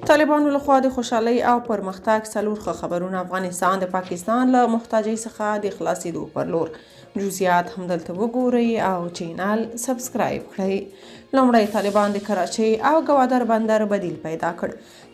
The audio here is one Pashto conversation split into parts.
طالبانو لخوا د خوشحالۍ او پرمختګ څلور ښه خبرونه. افغانستان د پاکستان له محتاجۍ څخه د خلاصېدو پر لور. جزئیات هم دلته وګورئ او چینل سبسکرایب کړئ. لومړی، طالبان د کراچۍ او ګوادر بندر بدیل پیدا کړ.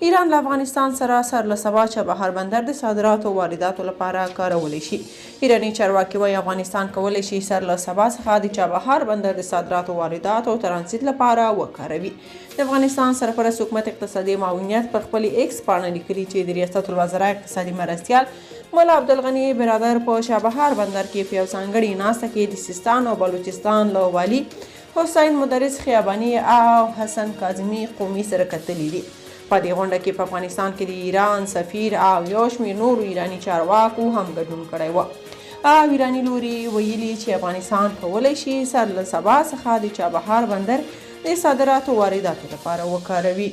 ایران له افغانستان سره سر له سبا چابهار بندر د صادراتو او وارداتو لپاره کارولی شي. ایراني چارواکي وایي، افغانستان کولی شي سر له سبا څخه د چابهار بندر د صادراتو، وارداتو او ترانزیت لپاره وکاروي. د افغانستان سرپرست حکومت اقتصادي معاونیت پر خپلې ایکس پاڼه لیکلي چې د ریاست الوزرا اقتصادي مرستیال ملا عبدالغني برادر په چابهار بندر کې په یو ځانګړي ناسته کې د سیستان او بلوچستان له والي حسین مدرس خیاباني او حسن کاظمي قومي سره کتلي دي. په دې غونډه کې په افغانستان کې د ایران سفیر او یو شمېر نورو ایراني چارواکو هم ګډون کړی و. او ایراني لوري ویلي چې افغانستان کولی شي سر له سبا څخه د چابهار بندر د صادراتو وارداتو لپاره وکاروي.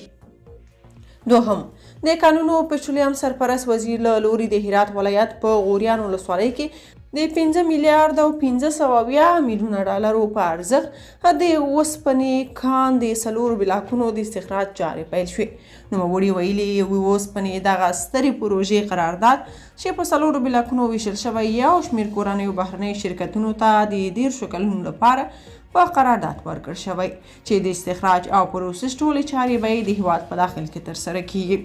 دوهم، د کانونو پټرولیم سرپرست وزیر له لوري د هرات ولایت په غوریان ولسوالۍ کې د 5 میلیارډ او 570 میلیونه ډالرو په ارزښت د اوسپنې کان د څلورو بلاکونو د استخراج چارې پیل شوې. نوموړي ویلي، اوسپنې دغه سترې پروژې قرارداد چې په څلورو بلاکونو ویشل شوی، یو شمېر کورنیو بهرنیو شرکتونو ته د 30 کلونو لپاره په قرارداد ورکړ شوی چې د استخراج او پروسس ټولې چارې به یې د هیواد په داخل کې ترسره کیږي.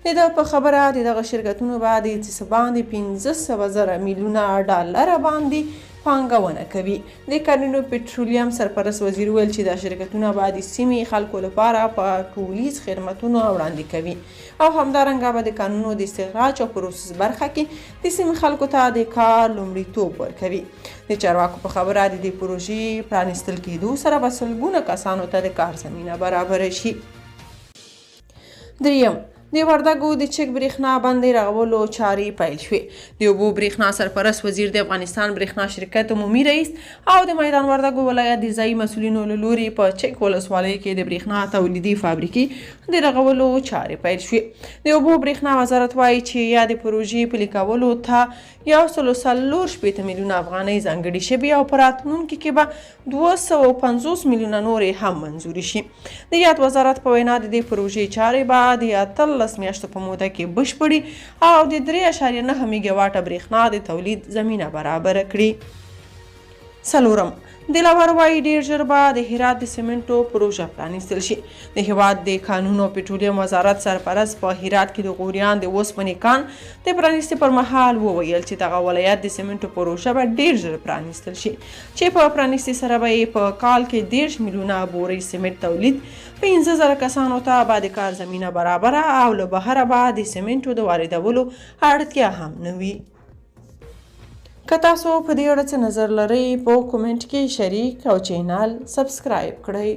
د ده په خبره، د دغه شرکتونو به د څه باندې 500 زره میلیونه ډالره باندې پانګونه کوي. د کانونو پټرولیم سرپرست وزیر وویل چې دا شرکتونه به د سیمې خلکو لپاره په ټولیز خدمتونه وړاندې کوي او همدارنګه به د کانونو د استخراج او پروسس برخه کې د سیمې خلکو ته د کار لومړیتوب ورکوي. د چارواکو په خبره، د دې پروژې پرانیستل کېدو سره به سلګونه کسانو ته د کار زمینه برابره شي. دریم، د وردګو د چک برېښنا بند رغولو چارې پیل شوې. د اوبو برېښنا سرپرست وزیر، د افغانستان برېښنا شرکت عمومي رئیس او د میدان وردګو ولایت د ځایي مسؤلینو له لوري په چک ولسوالۍ کې د برېښنا تولیدي فابریکې د رغولو چارې پیل شوې. د اوبو برېښنا وزارت وایي چې یادې پروژې پلي کولو ته 164 میلیونه افغانۍ ځانګړې شوې او په راتلونکي کې به 250 میلیونه نورې هم منظورې شي. د یاد وزارت په وینا، د دې پروژې چارې به د 18 میاشتو په موده کې بشپړې او د 3.9 میګاواټه برېښنا د تولید زمینه برابره کړي. څلورم، دلاور وایي، ډیر ژر به د هرات د سیمنټو پروژه پرانیستل شي. د هیواد د کانونو پټرولیم وزارت سرپرست په هرات کې د غوریان د اوسپنې کان د پرانیستې پر مهال وویل چې دغه ولایت د سیمنټو پروژه به ډیر ژر پرانیستل شي چې په پرانیستې سره به یې په کال کې 30 میلیونه بورۍ سیمنټ تولید، 5000 کسانو ته به د کار زمینه برابره او له بهره به د سیمنټو د واردولو اړتیا هم نه وي. که تاسو په دې اړه څه نظر لرئ، په کومنټ کې شریک او چینل سبسکرایب کړئ.